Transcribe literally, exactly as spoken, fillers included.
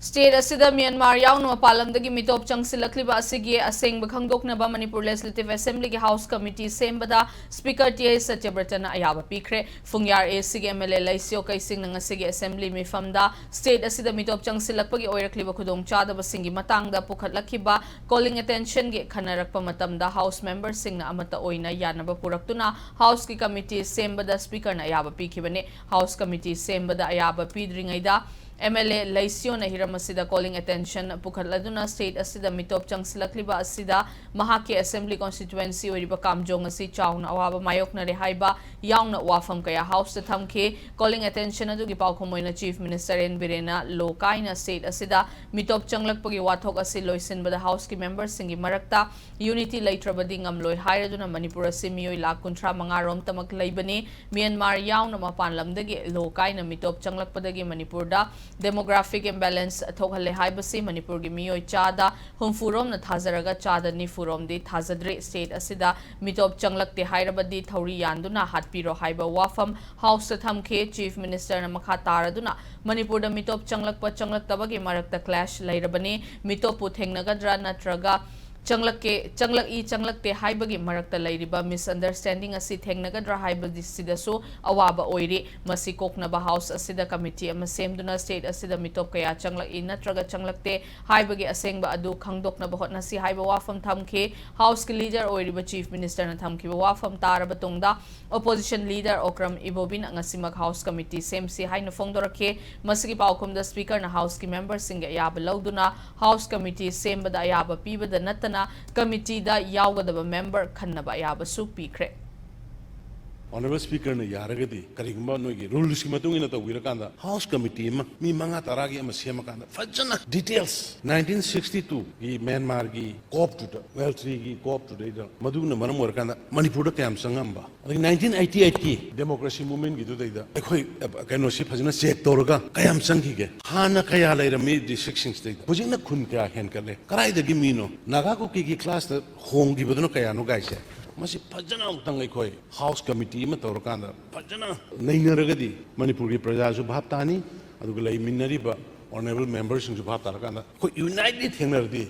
State ꯑꯁꯤꯗ Myanmar ꯌꯥꯎꯅ ꯃꯄꯥꯟ ꯂꯝꯗꯒꯤ ꯃꯤꯇꯣꯞ ꯆꯪꯁꯤꯜꯂꯛꯂꯤꯕ ꯑꯁꯤꯒꯤ ꯑꯁꯦꯡꯕ ꯈꯪꯗꯣꯛꯅꯕ ꯃꯅꯤꯄꯨꯔ Legislative Assemblyꯒꯤ House Committee ꯁꯦꯝꯕꯗ Speaker ꯇꯤ ꯑꯩꯆ ꯁꯇ꯭ꯌꯕ꯭ꯔꯇꯅ ꯑꯌꯥꯕ ꯄꯤꯈ꯭ꯔꯦ꯫ ꯐꯨꯡꯌꯥꯔ ꯑꯦ ꯁꯤꯒꯤ ꯑꯦꯝ ꯑꯦꯜ ꯑꯦ ꯂꯩꯁꯤꯌꯣ ꯀꯩꯁꯤꯡꯅ ꯉꯁꯤꯒꯤ Assembly ꯃꯤꯐꯝꯗ state ꯑꯁꯤꯗ ꯃꯤꯇꯣꯞ ꯆꯪꯁꯤꯜꯂꯛꯄꯒꯤ ꯑꯣꯏꯔꯛꯂꯤꯕ ꯈꯨꯗꯣꯡꯆꯥꯗꯕꯁꯤꯡꯒꯤ ꯃꯇꯥꯡꯗ ꯄꯨꯈꯠꯂꯛꯈꯤꯕ calling attentionꯒꯤ ꯈꯟꯅꯔꯛꯄ ꯃꯇꯝꯗ House memberꯁꯤꯡꯅ ꯑꯃꯠꯇ ꯑꯣꯏꯅ ꯌꯥꯅꯕ ꯄꯨꯔꯛꯇꯨꯅ Houseꯀꯤ committee ꯁꯦꯝꯕꯗ Speakerꯅ ꯑꯌꯥꯕ ꯄꯤꯈꯤꯕꯅꯤ꯫ House Committee ꯁꯦꯝꯕꯗ ꯑꯌꯥꯕ ꯄꯤꯗ꯭ꯔꯤꯉꯩꯗ ꯑꯦꯝ ꯑꯦꯜ ꯑꯦ ꯂꯩꯁꯤꯌꯣꯅ ꯍꯤꯔꯝ ꯑꯁꯤꯗ calling attention ꯄꯨꯈꯠꯂꯗꯨꯅ state ꯑꯁꯤꯗ ꯃꯤꯇꯣꯞ ꯆꯪꯁꯤꯜꯂꯛꯂꯤꯕ ꯑꯁꯤꯗ ꯃꯍꯥꯛꯀꯤ Assembly constituency ꯑꯣꯏꯔꯤꯕ ꯀꯥꯝꯖꯣꯡ ꯑꯁꯤ ꯆꯥꯎꯅ ꯑꯋꯥꯕ ꯃꯥꯌꯣꯛꯅꯔꯦ ꯍꯥꯏꯕ ꯌꯥꯎꯅ ꯋꯥꯐꯝ ꯀꯌꯥ Houseꯇ ꯊꯝꯈꯤ꯫ Calling attention ꯑꯗꯨꯒꯤ ꯄꯥꯎꯈꯨꯝ ꯑꯣꯏꯅ Chief Minister ꯑꯦꯟ ꯕꯤꯔꯦꯟꯅ ꯂꯣ ꯀꯥꯏꯅ state ꯑꯁꯤꯗ ꯃꯤꯇꯣꯞ ꯆꯪꯂꯛꯄꯒꯤ ꯋꯥꯊꯣꯛ ꯑꯁꯤ ꯂꯣꯏꯁꯤꯟꯕꯗ Houseꯀꯤ memberꯁꯤꯡꯒꯤ ꯃꯔꯛꯇ unity ꯂꯩꯇ꯭ꯔꯕꯗꯤ ꯉꯝꯂꯣꯏ ꯍꯥꯏꯔꯗꯨꯅ ꯃꯅꯤꯄꯨꯔ ꯑꯁꯤ ꯃꯤꯑꯣꯏ ꯂꯥꯈ ꯀꯨꯟꯊ꯭ꯔꯥ ꯃꯉꯥ ꯔꯣꯝꯇꯃꯛ ꯂꯩꯕꯅꯤ꯫ ꯃ꯭ꯌꯥꯟꯃꯥꯔ ꯌꯥꯎꯅ ꯃꯄꯥꯟ ꯂꯝꯗꯒꯤ ꯂꯣ ꯀꯥꯏꯅ ꯃꯤꯇꯣꯞ ꯆꯪꯂꯛꯄꯗꯒꯤ ꯃꯅꯤꯄꯨꯔꯗ demographic imbalance ꯊꯣꯛꯍꯜꯂꯦ ꯍꯥꯏꯕꯁꯤ ꯃꯅꯤꯄꯨꯔꯒꯤ ꯃꯤꯑꯣꯏ ꯆꯥꯗ ꯍꯨꯝꯐꯨ ꯔꯣꯝꯅ ꯊꯥꯖꯔꯒ ꯆꯥꯗ ꯅꯤꯐꯨ ꯔꯣꯝꯗꯤ ꯊꯥꯖꯗ꯭ꯔꯦ꯫ State ꯑꯁꯤꯗ ꯃꯤꯇꯣꯞ ꯆꯪꯂꯛꯇꯦ ꯍꯥꯏꯔꯕꯗꯤ ꯊꯧꯔꯤ ꯌꯥꯟꯗꯨꯅ ꯍꯥꯠꯄꯤꯔꯣ ꯍꯥꯏꯕ ꯋꯥꯐꯝ Houseꯇ ꯊꯝꯈꯤ꯫ Chief Ministerꯅ ꯃꯈꯥ ꯇꯥꯔꯗꯨꯅ ꯃꯅꯤꯄꯨꯔꯗ ꯃꯤꯇꯣꯞ ꯆꯪꯂꯛꯄ ꯆꯪꯂꯛꯇꯕꯒꯤ ꯃꯔꯛꯇ clash ꯂꯩꯔꯕꯅꯤ꯫ ꯃꯤꯇꯣꯞꯄꯨ ꯊꯦꯡꯅꯒꯗ꯭ꯔꯥ ꯅꯠꯇ꯭ꯔꯒ ꯆꯪꯂꯛꯀꯦ, ꯆꯪꯂꯛꯏ, ꯆꯪꯂꯛꯇꯦ ꯍꯥꯏꯕꯒꯤ ꯃꯔꯛꯇ ꯂꯩꯔꯤꯕ misunderstanding ꯑꯁꯤ ꯊꯦꯡꯅꯒꯗ꯭ꯔꯥ ꯍꯥꯏꯕꯁꯤꯗꯁꯨ ꯑꯋꯥꯕ ꯑꯣꯏꯔꯤ꯫ ꯃꯁꯤ ꯀꯣꯛꯅꯕ House ꯑꯁꯤꯗ committee ꯑꯃ ꯁꯦꯝꯗꯨꯅ state ꯑꯁꯤꯗ ꯃꯤꯇꯣꯞ ꯀꯌꯥ ꯆꯪꯂꯛꯏ ꯅꯠꯇ꯭ꯔꯒ ꯆꯪꯂꯛꯇꯦ ꯍꯥꯏꯕꯒꯤ ꯑꯁꯦꯡꯕ ꯑꯗꯨ ꯈꯪꯗꯣꯛꯅꯕ ꯍꯣꯠꯅꯁꯤ ꯍꯥꯏꯕ ꯋꯥꯐꯝ ꯊꯝꯈꯤ꯫ Houseꯀꯤ leader ꯑꯣꯏꯔꯤꯕ Chief Ministerꯅ ꯊꯝꯈꯤꯕ ꯋꯥꯐꯝ ꯇꯥꯔꯕ ꯇꯨꯡꯗ Opposition leader ꯑꯣꯀ꯭ꯔꯝ ꯏꯕꯣꯕꯤꯅ ꯉꯁꯤꯃꯛ House Committee ꯁꯦꯝꯁꯤ ꯍꯥꯏꯅ ꯐꯣꯡꯗꯣꯔꯛꯈꯤ꯫ ꯃꯁꯤꯒꯤ ꯄꯥꯎꯈꯨꯝꯗ Speakerꯅ Houseꯀꯤ memberꯁꯤꯡꯒꯤ ꯑꯌꯥꯕ ꯂꯧꯗꯨꯅ House Committee ꯁꯦꯝꯕꯗ ꯑꯌꯥꯕ ꯄꯤꯕꯗ ꯅꯠꯇꯅ committeeꯗ ꯌꯥꯎꯒꯗꯕ member ꯈꯟꯅꯕ ꯑꯌꯥꯕꯁꯨ ꯄꯤꯈ꯭ꯔꯦ꯫ Honourable Speakerꯅ ꯌꯥꯔꯒꯗꯤ ꯀꯔꯤꯒꯨꯝꯕ ꯅꯣꯏꯒꯤ rulesꯀꯤ ꯃꯇꯨꯡ ꯏꯟꯅ ꯇꯧꯕꯤꯔꯀꯥꯟꯗ House Committee ꯑꯃ ꯃꯤ ꯃꯉꯥ ꯇꯔꯥꯒꯤ ꯑꯃ ꯁꯦꯝꯃꯀꯥꯟꯗ ꯐꯖꯅ details nineteen sixty twoꯒꯤ ꯃ꯭ꯌꯥꯟꯃꯥꯔꯒꯤ COPꯇꯨꯗ, L threeꯒꯤ COPꯇꯨꯗꯩꯗ ꯃꯗꯨꯅ ꯃꯔꯝ ꯑꯣꯏꯔꯀꯥꯟꯗ ꯃꯅꯤꯄꯨꯔꯗ ꯀꯌꯥꯝ ꯆꯪꯉꯝꯕ, ꯑꯗꯒꯤ nineteen eighty eightꯀꯤ democracy movementꯀꯤꯗꯨꯗꯩꯗ ꯑꯩꯈꯣꯏ ꯀꯩꯅꯣꯁꯤ ꯐꯖꯅ check ꯇꯧꯔꯒ ꯀꯌꯥꯝ ꯆꯪꯈꯤꯒꯦ, ꯍꯥꯟꯅ ꯀꯌꯥ ꯂꯩꯔꯝꯃꯤ districtꯁꯤꯡꯁꯤꯗꯩꯗ, ꯍꯧꯖꯤꯛꯅ ꯈꯨꯟ ꯀꯌꯥ ꯍꯦꯟꯒꯠꯂꯦ, ꯀꯗꯥꯏꯗꯒꯤ ꯃꯤꯅꯣ, ꯅꯥꯒꯥ ꯀꯨꯀꯤꯒꯤ classꯇ ꯍꯣꯡꯈꯤꯕꯗꯨꯅ ꯀꯌꯥꯅꯣ ꯒꯥꯏꯁꯦ, ꯃꯁꯤ ꯐꯖꯅ ꯑꯃꯨꯛꯇꯪ ꯑꯩꯈꯣꯏ House Committee ꯑꯃ ꯇꯧꯔꯀꯥꯟꯗ ꯐꯖꯅ ꯅꯩꯅꯔꯒꯗꯤ ꯃꯅꯤꯄꯨꯔꯒꯤ ꯄ꯭ꯔꯖꯥꯁꯨ ꯚꯥꯞ ꯇꯥꯅꯤ, ꯑꯗꯨꯒ ꯂꯩꯃꯤꯟꯅꯔꯤꯕ ꯑꯣꯅꯔꯦꯕꯜ ꯃꯦꯝꯕꯔꯁꯤꯡꯁꯨ ꯚꯥꯞ ꯇꯥꯔꯀꯥꯟꯗ ꯑꯩꯈꯣꯏ ꯌꯨꯅꯥꯏꯠꯂꯤ ꯊꯦꯡꯅꯔꯗꯤ